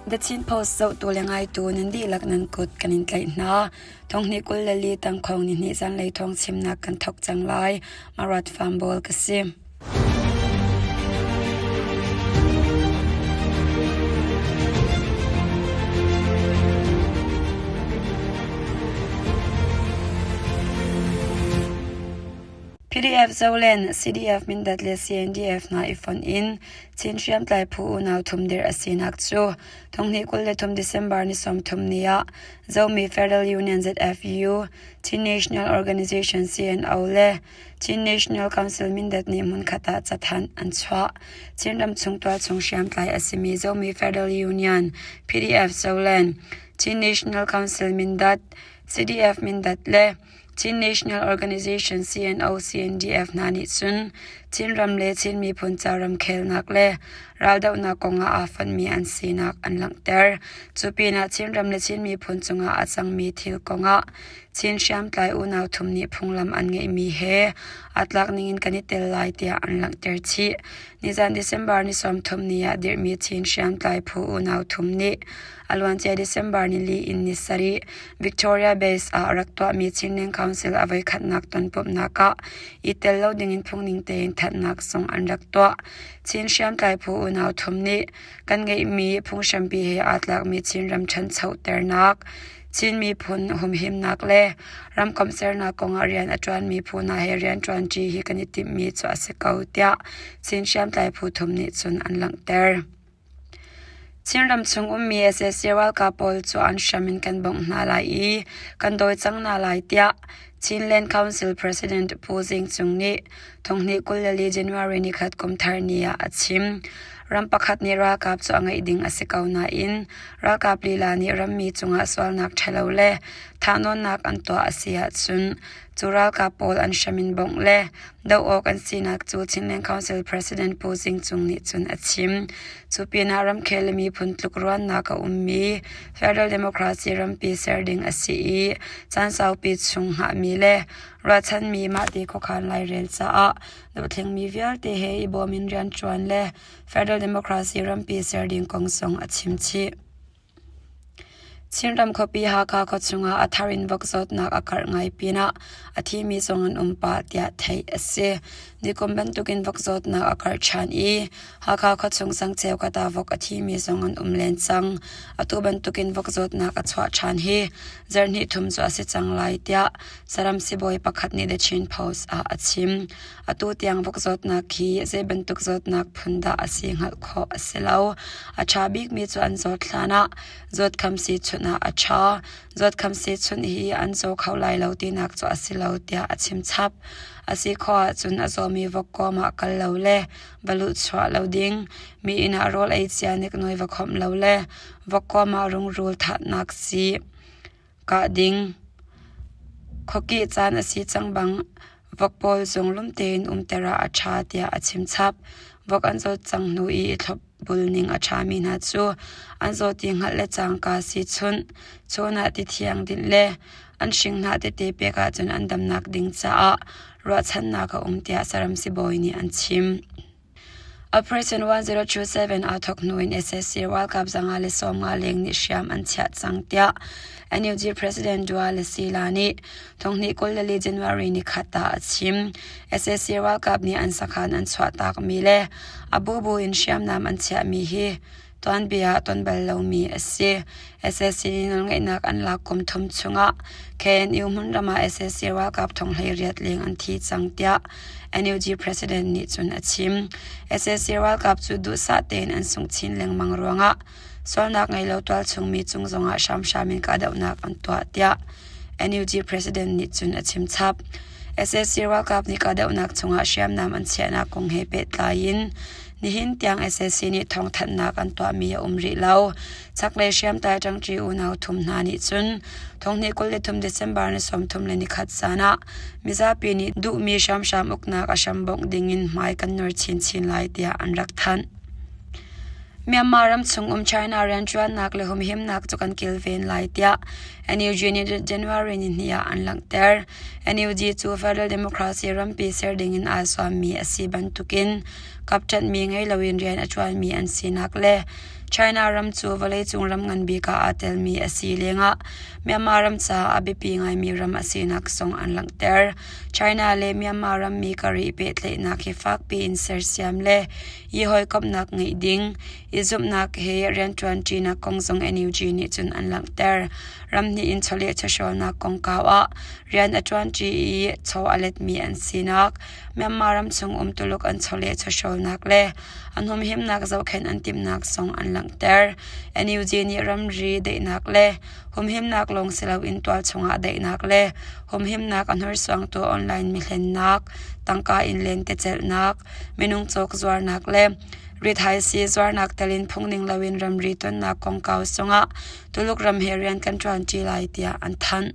The Chin Post zohtu le ngaitu nan dihlak nan kut kan in tlaih hna. Thonghnih 24 tangkhawng nihnih zanlei thawng chimnak kan thawk cang lai. Marat Farm Bawl ka si. PDF Zoland, CDF Mindat le CNDF hna i fonh in Chin hriamtlai phu unau thum dirh a sinak cu thonghnih 23 December ni 30 ni ah Zomi Federal Union ZFU, Chin National Organization CNO le Chin National Council Mindat nih hmunkhat ah cathanh an chuah. Chinram chung tualchung hriamtlai a simi Zomi Federal Union, PDF Zoland, Chin National Council Mindat, CDF Mindat le Chin National Organization CNO-CNDF hna nih cun Chinram le Chin miphun ca ramkhelnak le raldohnak kongah aa fonhmi an sinak an langhter. Cu pinah Chinram le Chin miphun cungah a cangmi thil kongah Chin hriamtlai unau thum nih phunglam an ngeihmi he aa tlak ningin kan i tel lai tiah an langhter chih. Nizan December ni 30 ni ah dirhmi Chin hriamtlai phu unau thum nih a luancia December nili in ni sarih Victoria Base ah rak tuahmi Chinland Council a voikhatnak tonpumhnak ah i tel lo dingin phungning tein thanhnak zong an rak tuah. Chin hriamtlai phu unau thum nih kan ngeihmi phunghrampi he aa tlakmi Chinram ṭhanchoternak, Chin miphun humhimnak le ramkomh sernak kongah rian a ṭuanmi phu hna he rianṭuanṭi hi kan i timhmi cu a si ko tiah Chin hriamtlai phu thum nih cun an langhter. Chinram chung ummi sac ralkap pawl cu an hram in kan bawmh hna lai i kan dawi cang hna lai tiah Chinland Council President Pu Zing Cung nih thonghnih 24 January nikhat kumthar ni ah a chim. Ram pakhat nih ralkap cu a ngeih ding a si ko nain ralkap lila nih rammi cungah sualnak ṭhalo le thahnawnnak an tuah a si ahcun cu ralkap pawl an hram in bawmh le doh awk an sinak cu Chinland Council President Pu Zing Cung nih cun a chim. Cu pinah ramkhel le miphun tlukruannak a ummi Federal Democracy rampi ser ding a si i caan saupi chung hngahmi le ruahchanmi mahti khuakhan lairel caah dohthlengmi vialte he i bawm in rianṭuan le Federal Democracy rampi ser ding kong zong a chim chih. Chinram khuapi Hakha khuachung ah a thar in vok zawtnak a karh ngai pinah a thimi zong an um pah tiah theih a si. Nikum bantukin vok zawtnak a karh ṭhan i Hakha khuachung sangcheu kata vok a thimi zong an um len cang. Atu bantukin vok zawtnak a chuah ṭhan hi zarhhnih thum cu a si cang lai tiah saram sibawi pakhat nih The Chin Post ah a chim. Atu tiang vok zawtnak hi zei bantuk zawtnak phun dah a si hngalh khawh a si lo. A ṭha bikmi cu an zawt hlanah zawtkhamsii chunh ah a ṭha. Zawtkhamsii chunh hi an zaw kho lai lo tinak cu a si lo tiah a chim chap. A si khawh ahcun a zawmi vok kawm ah kal lo le va luhchuah lo ding, mi inn ah rawl ei cia neknawi va khawmh lo le vok kawm ah rungrul thahnak sii kah ding. Khuakih caan a si cang bang vok pawl zong lum tein umter ah a ṭha tiah a chim chap. Vok an zawt cang hnu i i thlopbul ning a ṭhami hna cu an zawt ti hngalh le cangka siichunh, chawn ah ti thiang dinh le an hringhna tete pek ahcun an damnak ding caah ruahchannak a um tiah saram sibawi nih an chim. Operation 1027 aa thawk hnu in sac ralkap 150 leng nih hriam an chiah cang tiah NUG President Dua Lesila nih thonghnih 24 January nikhat ah a chim. Sac ralkap nih an sakhan an chuahtakmi le a bubu in hriamnam an chiahmi hi tuanbia ah ton bal lomi a si. Sac nih nawlngeihnak an lak kum thum chungah KNU hmunram ah sac ralkap thong 18 leng an thi cang tiah NUG President nih cun a chim. Sac ralkap cu duhsah tein an sungh chin lengmang ruangah sualnak ngei lo tualchung mi cung zongah hramhram in kahdohnak an tuah tiah NUG President nih cun a chim chap. Sac ralkap nih kahdohnak chungah hriamnam an chiahnak kong he pehtlai in nihin tiang sac nih thawngthanhnak an tuahmi a um rih lo. Chaklei hriamtlai ṭangṭi unau thum hna nih cun thonghnih 23 December ni 31 zan ah mizapi nih duhmi hramhram uknak a hrambongh dingin hmai kan nor chinchin lai tiah an rak thanh. Myanmar ram chung um China rianṭuannak le humhimnak cu kan kilven lai tiah NUG nih January ni hnih ah an langhter. NUG cu Federal Democracy rampi ser dingin aa zuammi a si bantukin kapṭanhmi ngei loin rian a ṭuanmi an sinak le China ram cu vawleicung ram ngan bik ah aa telmi a si lengah Myanmar ram caah a biapi ngaimi ram a sinak zong an langhter. China le Myanmar rammi kar i pehtlaihnak hi fakpi in sersiam le i hawikomhnak ngeih ding, i zumhnak he rianṭuanṭinak kong zong NUG nih cun an langhter. Ramhnih in chawleh chawhrawlnak kongkau ah rian a ṭuanṭi i chaw a letmi an sinak, Myanmar ramchung um Tuluk an chawleh chawhrawlnak le an humhimnak zohkhenh an timhnak zong an langhter. NUG nih ramri daihnak le humhimnak lawng si loin tualchung ah daihnak le humhimnak a hnorsuangtu online mihlennak, tangka in lentecelhnak, minung cawk zuarnak le rithaisii zuarnak tel in phungning loin ramri tonnak kongkau zongah Tuluk ram he rian kan ṭuanṭi lai tiah an thanh.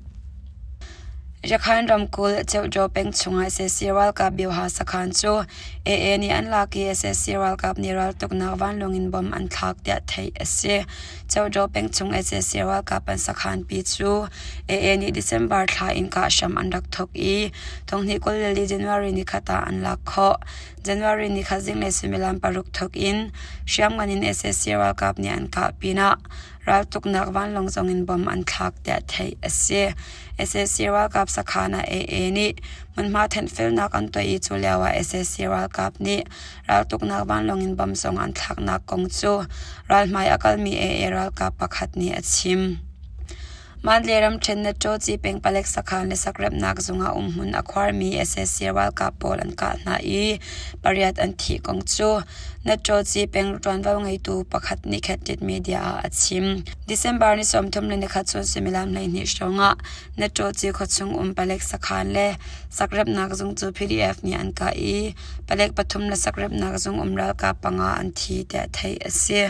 Rakhine ramkulh Ceuhjaw peng chungah sac ralkap Bioha sakhan cu AA nih an lak i sac ralkap nih raltuknak vanlawng in bomb an thlak tiah theih a si. Ceuhjaw peng chung sac ralkap an sakhan pi cu AA nih December thla in kah hram an rak thawk i thonghnih 24 January nikhat ah an lak khawh. January nikhat zinglei suimilam paruk thawk in hriamngan in sac ralkap nih an kah pinah Raltuknak vanlawng zongin bomb an thlak tiah theih a si. Sac ralkap sakhan ah AA nih hmunhma thenhfelnak an tuah i cu lioah sac ralkap nih raltuknak vanlawng in bomb zong an thlaknak kong cu ralhmai a kalmi AA ralkap pakhat nih a chim. Mandalay ramṭhen Natṭawci peng palek sakhan le sakremhnak zung ah umhmun a khuarmi sac ralkap pawl an kah hna i pariat an thih kong cu Natṭawci peng ṭuanvo ngeitu pakhat nih Khettit media ah a chim. December ni 31 chun suimilam 12 hrawng ah Natṭawci khuachung um palek sakhan le sakremhnak zung cu PDF nih an kah i palek pathum le sakremhnak zung um ralkap panga an thi tiah theih a si.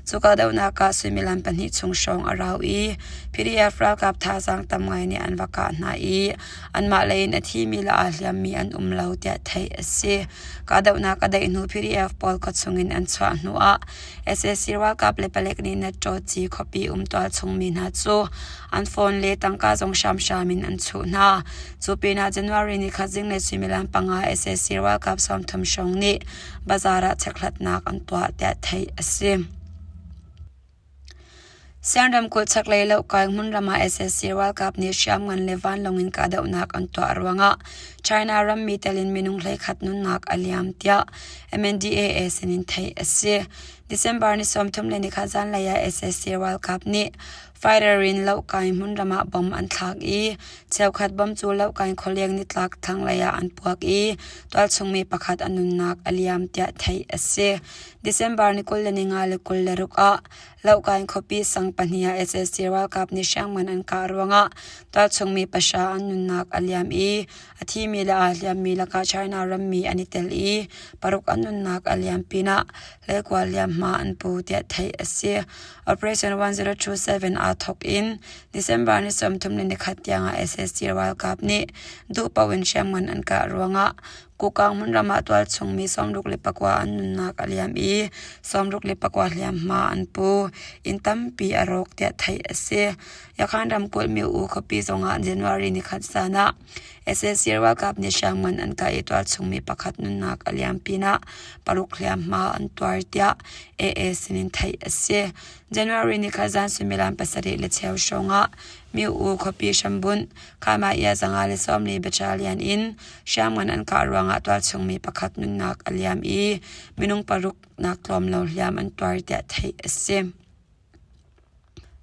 Cu kahdohnak ah suimilam pahnih chung hrawng a rau i PDF ralkap thazaang tam ngai nih an va kah hna i anmah lei in a thimi le aa hliammi an um lo tiah theih a si. Kahdohnak a daih hnu PDF pawl khuachung in an chuah hnuah sac ralkap le palek nih Natṭawci khuapi um tualchung mi hna cu an phone le tangka zong hramhram in an chuh hna. Cu pinah January ni khat zinglei suimilam panga sac ralkap 30 hrawng nih bazaar ah chekhlatnak an tuah tiah theih a si. Sian ramkulh chaklei lohkai hmunram ah sac ralkap nih hriamngan le vanlawng in kahdohnak an tuah ruangah China rammi tel in minung 11 nunnak a liam tiah MNDAA sinin theih a si. December ni 31 zanlei ah sac ralkap nih Fighter in lohkai hmunram ah bomb an thlak i cheukhat bomb cu lohkai khualeng nitlak thlanglei ah an puak i tualchungmi pakhat a nunnak a liam tiah theih a si. December ni 25 le 26 ah lohkai khuapi sang pahnih ah sac ralkap nih hriamngan an kah ruangah tualchungmi pahra an nunnak a liam i a thimi le aa hliammi lakah China rammi an i tel i paruk an nunnak a liam pinah leikual hliamhma an pu tiah theih a si. Operation 1027 aa thawk in December ni 31 tiangah sac ralkap nih duhpaoh in hriamngan an kah ruangah Kukang hmunram ah tualchung mi 69 an nunnak a liam i 64 hliamhma an pu. Inn tampi a rawk tiah theih a si. Yakhan ramkulh Myo-U khuapi zongah January nikhat zan ah sac ralkap nih hriamngan an kah i tualchung mi pakhat nunnak a liam pinah paruk hliamhma an tuar tiah AA sinin theih a si. January nikhat zan suimilam pasarih le cheu hrawngah Myo-U khuapi hrambunh Khamah 140 battalion in hriamngan an kah ruangah tualchung mi pakhat nunnak a liam i minung paruk nak tlawm lo hliam an tuar tiah theih a si.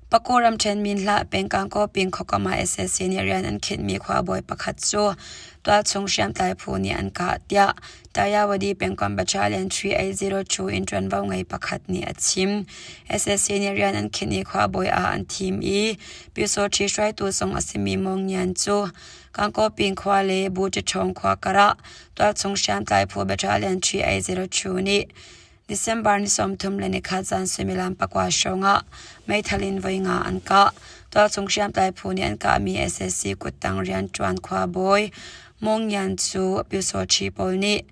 Paku ramṭhen Minhlah peng Kangkawping khuakam ah sac nih rian an khinhmi khuabawi pakhat cu tualchung hriamtlai phu nih an kah tiah Tayawadi pengkomh Battalion 3802 in ṭuanvo ngei pakhat nih a chim. Sac nih rian an khinh i khuabawi ah an thim i Pyusawṭhi hruaitu zong a simi Maung Nyan cu Kangkawping khua le Buṭiṭhawng khua karah tualchung hriamtlai phu Battalion 3802 nih December ni 31 zan suimilam pakua hrawngah meithal in voi nga an kah. Tualchung hriamtlai phu nih an kahmi sac kuttang rianṭuan khuabawi Maung Yan cu Pyusawṭhi pawl nih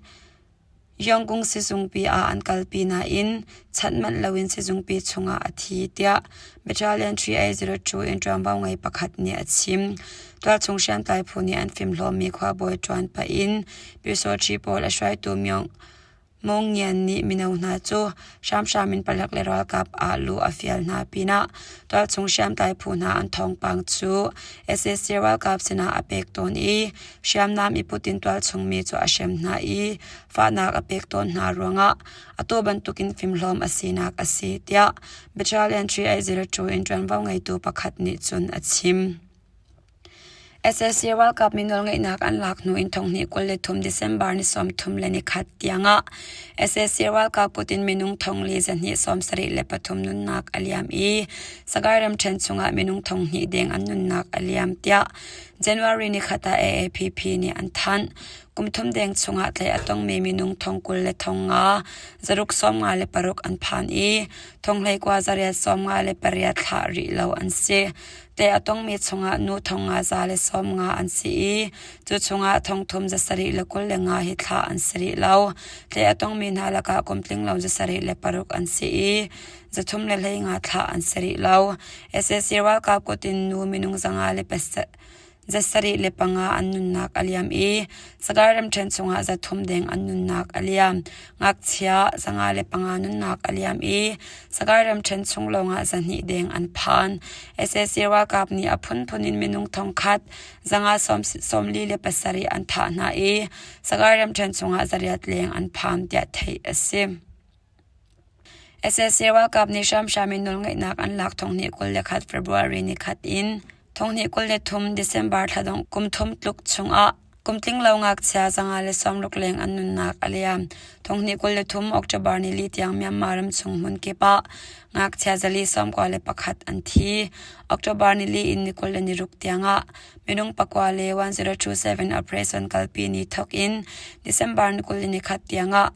Yongung sizungpi ah an kalpi nain chanh manh loin sizungpi chungah a thi tiah Battalion 3802 in ṭuanvo ngei pakhat nih a chim. Tualchung hriamtlai phu nih an fimhlawmmi khuabawi ṭuan pah in Pyusawṭhi pawl a hruaitu Myong. Maung Ngian nih mino hna cu hramhram in palek le ralkap ah luh a fial hna pinah tualchung hriamtlai phu hna an thawngpang cu sac ralkap sinah a pek tawn i hriamnam i put in tualchung mi cu a hrem hna i fahnak a pek tawn hna ruangah atu bantukin fimhlawm a sinak a si tiah Battalion 3802 in ṭuanvo ngeitu pakhat nih cun a chim. Sac ralkap mi nawlngeihnak an lak hnu in thonghnih 23 December ni 31 tiangah sac ralkap kut in minung thong li zahnih 73 nunnak a liam i Sagaing ramṭhen chungah minung thong hnih deng an nunnak a liam tiah January nikhat ah AAPP nih an thanh. Kum thum deng chungah tlaih a tongmi minung thong 20 le thong nga zaruk 56 an phan i thong hleikua zariat 58 thlah rih lo an si. Tlaih a tongmi chungah nu thong nga za le 50 an si i cu chungah thong thum 725 hi thlah an si rih lo. Tlaih a tongmi hna lakah kum tling lo 76 an si i 315 thlah an si rih lo. Sac ralkap kut in nu minung zanga le 75 an nunnak a liam i Sagaing ramṭhen chungah 300 deng an nunnak a liam. Ngakchia 505 nunnak a liam i Sagaing ramṭhen chung lawngah 200 deng an phan. Sac ralkap nih a phunphun in minung thongkhat 147 an thah hna i Sagaing ramṭhen chungah 800 leng an phan tiah theih a si. Sac ralkap nih hramhram in nawlngeihnak an lak thonghnih 21 February nikhat in thonghnih 23 December thla dongh kum thum tluk chungah kum tlinglo ngakchia 160 leng an nunnak a liam. Thonghnih 23 October nili tiang Myanmar ramchung hmun kip ah ngakchia 491 an thi. October nili in ni 26 tiangah minung pakua le 1027 operation kalpi ni thawk in December ni 21 tiangah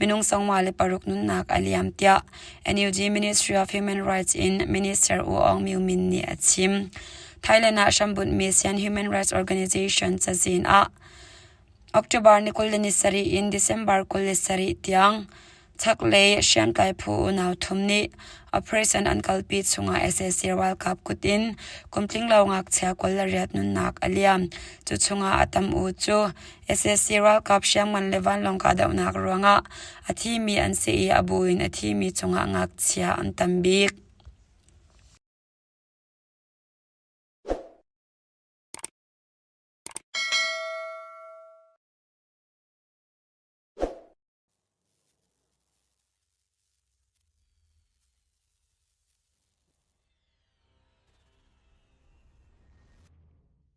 minung sangma le paruk nunnak a liam tiah NUG Ministry of Human Rights in Minister U Aung Myo Min nih a chim. Thailand ah hrambunhmi Sian Human Rights Organization cazin ah October ni 27 in December 27 tiang chaklei hriamtlai phu unau thum nih operation an kalpi chungah sac ralkap kut in kumtlinglo ngakchia 28 nunnak a liam. Cu chungah a tam u cu Sac ralkap hriamngan le vanlawng kahdohnak ruangah a thimi an si i a bu in a thimi cungah ngakchia an tam bik.